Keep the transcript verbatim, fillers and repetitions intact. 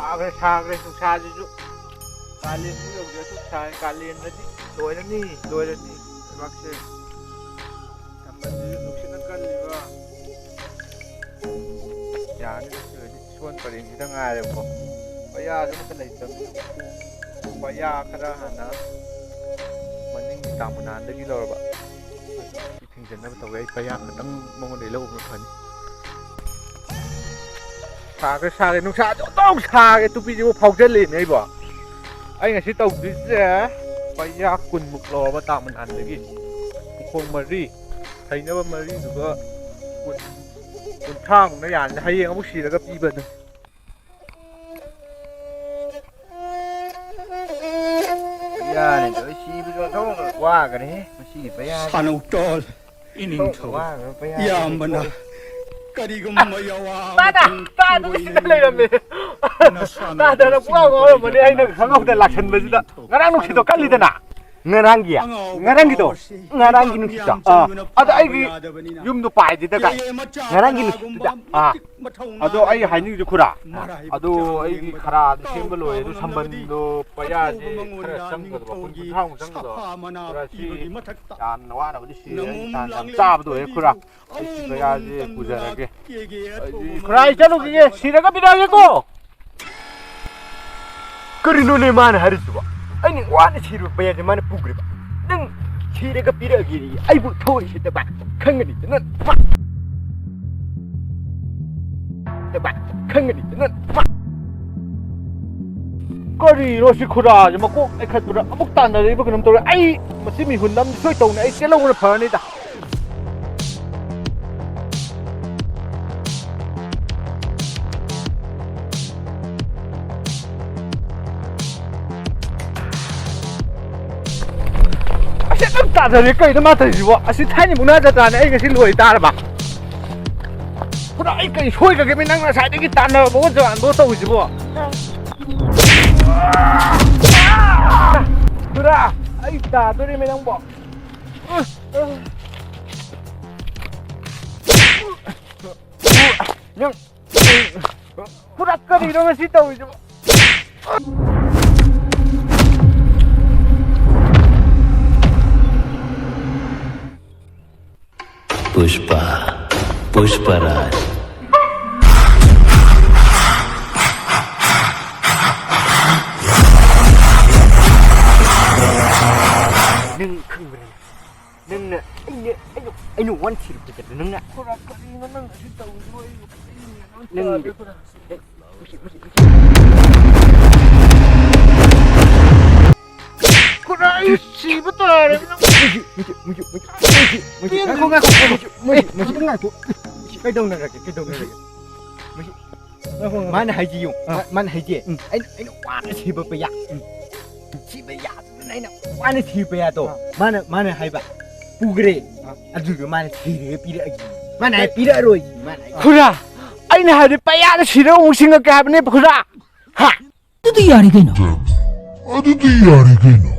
ꯁꯥꯈ꯭ꯔꯦ, ꯁꯥꯈ꯭ꯔꯦ, ꯅꯨꯡꯁꯥꯁꯤꯁꯨ꯫ ꯀꯥꯂꯦꯟꯁꯨ ꯌꯧꯗ꯭ꯔꯁꯨ ꯁꯥꯏ꯫ ꯀꯥꯂꯦꯟꯗꯗꯤ ꯂꯣꯏꯔꯅꯤ, ꯂꯣꯏꯔꯅꯤ ꯂꯩꯕꯥꯛꯁꯦ꯫ ꯁꯝꯕꯜꯁꯤꯁꯨ ꯅꯨꯡꯁꯤꯠꯅ ꯀꯜꯂꯤꯕ꯫ ꯌꯥꯅꯤ, ꯁꯤ ꯑꯣꯏꯔꯗꯤ ꯏꯁꯣꯟ ꯄꯔꯦꯡꯁꯤꯗ ꯉꯥꯏꯔꯦꯕꯀꯣ꯫ ꯄꯩꯌꯥꯁꯨ ꯑꯝꯇ ꯂꯩꯇꯕꯅꯤ꯫ ꯄꯩꯌꯥ ꯈꯔ ꯍꯥꯟꯅ ꯃꯅꯤꯡꯒꯤ ꯇꯥꯃꯨꯅꯥꯟꯗꯒꯤ ꯂꯧꯔꯕ꯫ ꯊꯤꯡꯖꯤꯟꯅꯕ ꯇꯧꯒꯦ꯫ ꯑꯩ ꯄꯩꯌꯥ ꯈꯛꯇꯪ ꯃꯉꯣꯟꯗꯒꯤ ꯂꯧꯕꯅ ꯐꯅꯤ꯫ ꯁꯥꯒꯦ, ꯁꯥꯒꯦ, ꯅꯨꯡꯁꯥꯁꯦ ꯑꯣꯟꯊꯣꯛ ꯁꯥꯒꯦ, ꯇꯨꯄꯤꯁꯤꯕꯨ ꯐꯥꯎꯖꯜꯂꯤꯅꯦ ꯑꯩꯕꯣ꯫ ꯑꯩ ꯉꯁꯤ ꯇꯧꯗꯣꯏꯁꯦ ꯄꯩꯌꯥ ꯀꯨꯟꯃꯨꯛ ꯂꯧꯔꯕ ꯇꯥꯃꯨꯅꯥꯟꯗꯒꯤ꯫ ꯃꯈꯣꯡ ꯃꯔꯤ, ꯊꯩꯅꯕ ꯃꯔꯤꯗꯨꯒ ꯀꯨꯟ, ꯀꯨꯟꯊ꯭ꯔꯥꯃꯨꯛꯅ ꯌꯥꯅꯤꯗ꯫ ꯍꯌꯦꯡ ꯑꯃꯨꯛ ꯁꯤꯔꯒ ꯄꯤꯕ ꯑꯗꯨꯝ꯫ ꯌꯥꯔꯦ, ꯂꯣꯏ ꯁꯤꯕꯗꯣ ꯑꯣꯟꯊꯣꯛꯅ ꯋꯥꯒꯅꯤ ꯃꯁꯤꯒꯤ ꯄꯩꯌꯥꯁꯦ꯫ ꯁꯥꯅꯧꯇꯣꯜ ꯏꯅꯤꯡꯊꯧ ꯋꯥꯒꯅꯨ ꯄꯩꯌꯥꯁꯦ꯫ ꯏꯌꯥꯝꯕꯅ ꯀꯔꯤꯒꯨꯝꯕ ꯌꯥꯋꯥ ꯇꯥꯗ, ꯇꯥꯗ, ꯁꯤꯗ ꯂꯩꯔꯝꯃꯦ꯫ ꯇꯥꯗꯅ ꯄꯨꯡꯉꯥꯎ ꯉꯥꯎꯔꯝꯃꯅꯤ ꯑꯩꯅ ꯈꯪꯍꯧꯗ ꯂꯥꯛꯁꯟꯕꯁꯤꯗ꯫ ꯉꯔꯥꯡ ꯅꯨꯡꯁꯤꯠꯇꯣ ꯀꯜꯂꯤꯗꯅ꯫ ꯉꯔꯥꯡꯒꯤ, ꯉꯔꯥꯡꯒꯤꯗꯣ, ꯉꯔꯥꯡꯒꯤ ꯅꯨꯡꯁꯤꯠꯇꯣ꯫ ꯑꯥ, ꯑꯗ ꯑꯩꯒꯤ ꯌꯨꯝꯗꯣ ꯄꯥꯏꯗꯦꯗꯒ꯫ ꯉꯔꯥꯡꯒꯤ ꯅꯨꯡꯁꯤꯠꯇꯨꯗ꯫ ꯑꯥ꯫ ꯑꯗꯣ ꯑꯩ ꯍꯥꯏꯅꯤꯡꯉꯤꯁꯦ ꯈꯨꯔꯥ, ꯑꯗꯣ ꯑꯩꯒꯤ ꯈꯔꯥꯗꯤ ꯁꯦꯝꯕ ꯂꯣꯏꯔꯦ, ꯑꯗꯣ ꯁꯝꯕꯟꯗꯣ ꯄꯩꯌꯥꯁꯦ ꯈꯔ ꯆꯪꯒꯗꯕ, ꯀꯨꯟ ꯀꯨꯟꯊ꯭ꯔꯥꯃꯨꯛ ꯆꯪꯒꯗꯕ꯫ ꯈꯨꯔꯥ ꯁꯤ ꯌꯥꯝꯅ ꯋꯥꯅꯕꯨꯗꯤ ꯁꯤꯔꯦ, ꯑꯩꯒꯤ ꯇꯥꯟ ꯌꯥꯝ ꯆꯥꯕꯗ ꯑꯣꯏꯔꯦ ꯈꯨꯔꯥ꯫ ꯑꯩ ꯁꯤ ꯄꯩꯌꯥꯁꯦ ꯄꯨꯖꯔꯒꯦ꯫ ꯑꯩꯗꯤ ꯈꯨꯔꯥ ꯑꯩ ꯆꯠꯂꯨꯈꯤꯒꯦ, ꯁꯤꯔꯒ ꯄꯤꯔꯛꯑꯒꯦꯀꯣ꯫ ꯀꯔꯤꯅꯣꯅꯦ ꯃꯥꯅ ꯍꯥꯏꯔꯤꯁꯤꯕꯣ? ꯑꯩꯅ ꯋꯥꯅ ꯁꯤꯔꯨꯕ ꯄꯩꯌꯥꯁꯦ ꯃꯥꯅ ꯄꯨꯈ꯭ꯔꯤꯕ꯫ ꯅꯪ ꯁꯤꯔꯒ ꯄꯤꯔꯛꯑꯒꯦꯌꯦ꯫ ꯑꯩꯕꯨ ꯊꯑꯣꯏ ꯎꯁꯤꯠꯇꯕ ꯈꯪꯒꯅꯤꯗꯅ꯫ ꯈꯪꯒꯅꯤꯗꯅ꯫ ꯀꯔꯤꯅꯣ ꯁꯤ ꯈꯨꯔꯥꯁꯦ? ꯃꯀꯣꯛ ꯂꯩꯈꯠꯄꯗ ꯑꯃꯨꯛ ꯇꯥꯟꯅꯔꯛꯏꯕ ꯀꯩꯅꯣꯝ ꯇꯧꯔꯦ꯫ ꯑꯩ ꯃꯁꯤ ꯃꯤꯍꯨꯟ ꯑꯃꯗꯤ ꯁꯣꯏ ꯇꯧꯅꯤ꯫ ꯑꯩ ꯆꯦꯜꯍꯧꯕꯅ ꯐꯔꯅꯤꯗ꯫ ꯑꯁꯤ ꯑꯗꯨꯝ ꯇꯥꯖꯔꯦ꯫ ꯀꯩꯅꯣ ꯃꯥ ꯇꯧꯔꯤꯁꯤꯕꯣ? ꯑꯁꯤ ꯊꯥꯏꯅ ꯃꯨꯛꯅꯥ ꯖꯇ꯭ꯔꯥꯅꯦ꯫ ꯑꯩ ꯉꯁꯤ ꯂꯣꯏ ꯇꯥꯔꯕ? ꯄꯨꯔꯥ ꯑꯩ ꯀꯩ ꯁꯣꯏꯈ꯭ꯔꯒꯦ? ꯃꯤ ꯅꯪ ꯉꯁꯥꯏꯗꯒꯤ ꯇꯥꯟꯅꯕꯣ ꯖꯋꯥꯟꯕꯣ ꯇꯧꯔꯤꯁꯤꯕꯣ? ꯄꯨꯔꯥ ꯑꯩ ꯇꯥꯗꯣꯔꯤꯃꯤ ꯅꯪꯕꯣ꯫ ꯅꯪ ꯄꯨꯔꯥ ꯀꯞ ꯀꯔꯤꯅꯣ ꯉꯁꯤ ꯇꯧꯔꯤꯁꯤꯕꯣ? पुष्पा पुष्पराज। ꯅꯪ ꯈꯪꯕ꯭ꯔꯥꯅꯦ? ꯅꯪꯅ ꯑꯩꯅ ꯑꯩꯅ ꯑꯩꯅ ꯋꯥꯟ ꯊꯤꯔꯛꯄꯗ ꯅꯪꯅ ꯈꯣꯔꯥ ꯀꯔꯤꯅꯣ ꯅꯪ ꯑꯁꯤ ꯇꯧꯔꯤꯗꯣ? ꯑꯩ ꯅꯪ ꯈꯣꯔꯥ ꯑꯩ ꯁꯤꯕ ꯇꯥꯔꯦ ꯅꯪ꯫ ꯉꯥꯏꯈꯣ ꯉꯥꯏꯈꯣ ꯉꯥꯏꯈꯣ ꯉꯥꯏꯈꯣ ꯉꯥꯏꯈꯣ ꯀꯩꯗꯧꯅꯔꯒꯦ ꯀꯩꯗꯧꯅꯔꯒꯦ ꯃꯥꯅ ꯍꯥꯏꯁꯤ ꯌꯦꯡꯉꯨ ꯃꯥ- ꯃꯥꯅ ꯍꯥꯏꯁꯦ ꯑꯩꯅ ꯑꯩꯅ ꯋꯥꯅ ꯁꯤꯕ ꯄꯩꯌꯥ ꯁꯤꯕ ꯌꯥꯗꯅ ꯑꯩꯅ ꯋꯥꯅ ꯁꯤꯕ ꯄꯩꯌꯥꯗꯣ ꯃꯥꯅ ꯃꯥꯅ ꯍꯥꯏꯕ ꯄꯨꯈ꯭ꯔꯦ ꯑꯗꯨꯗꯣ ꯃꯥꯅ ꯊꯤꯔꯒ ꯄꯤꯔꯛꯑꯒꯦ ꯃꯥꯅ ꯍꯥꯏ ꯄꯤꯔꯛꯑꯔꯣꯏ ꯃꯥꯅ ꯍꯥꯏ ꯈꯨꯔꯥ ꯑꯩꯅ ꯍꯥꯏꯗꯤ ꯄꯩꯌꯥꯗ ꯁꯤꯔꯒ ꯑꯃꯨꯛ ꯁꯤꯡꯉꯛꯀꯦ ꯍꯥꯏꯕꯅꯦ ꯈꯨꯔꯥ꯫ ꯍꯥ? ꯑꯗꯨꯗꯤ ꯌꯥꯔꯦ ꯀꯩꯅꯣ ꯑꯗꯨꯗꯤ ꯌꯥꯔꯦ ꯀꯩꯅꯣ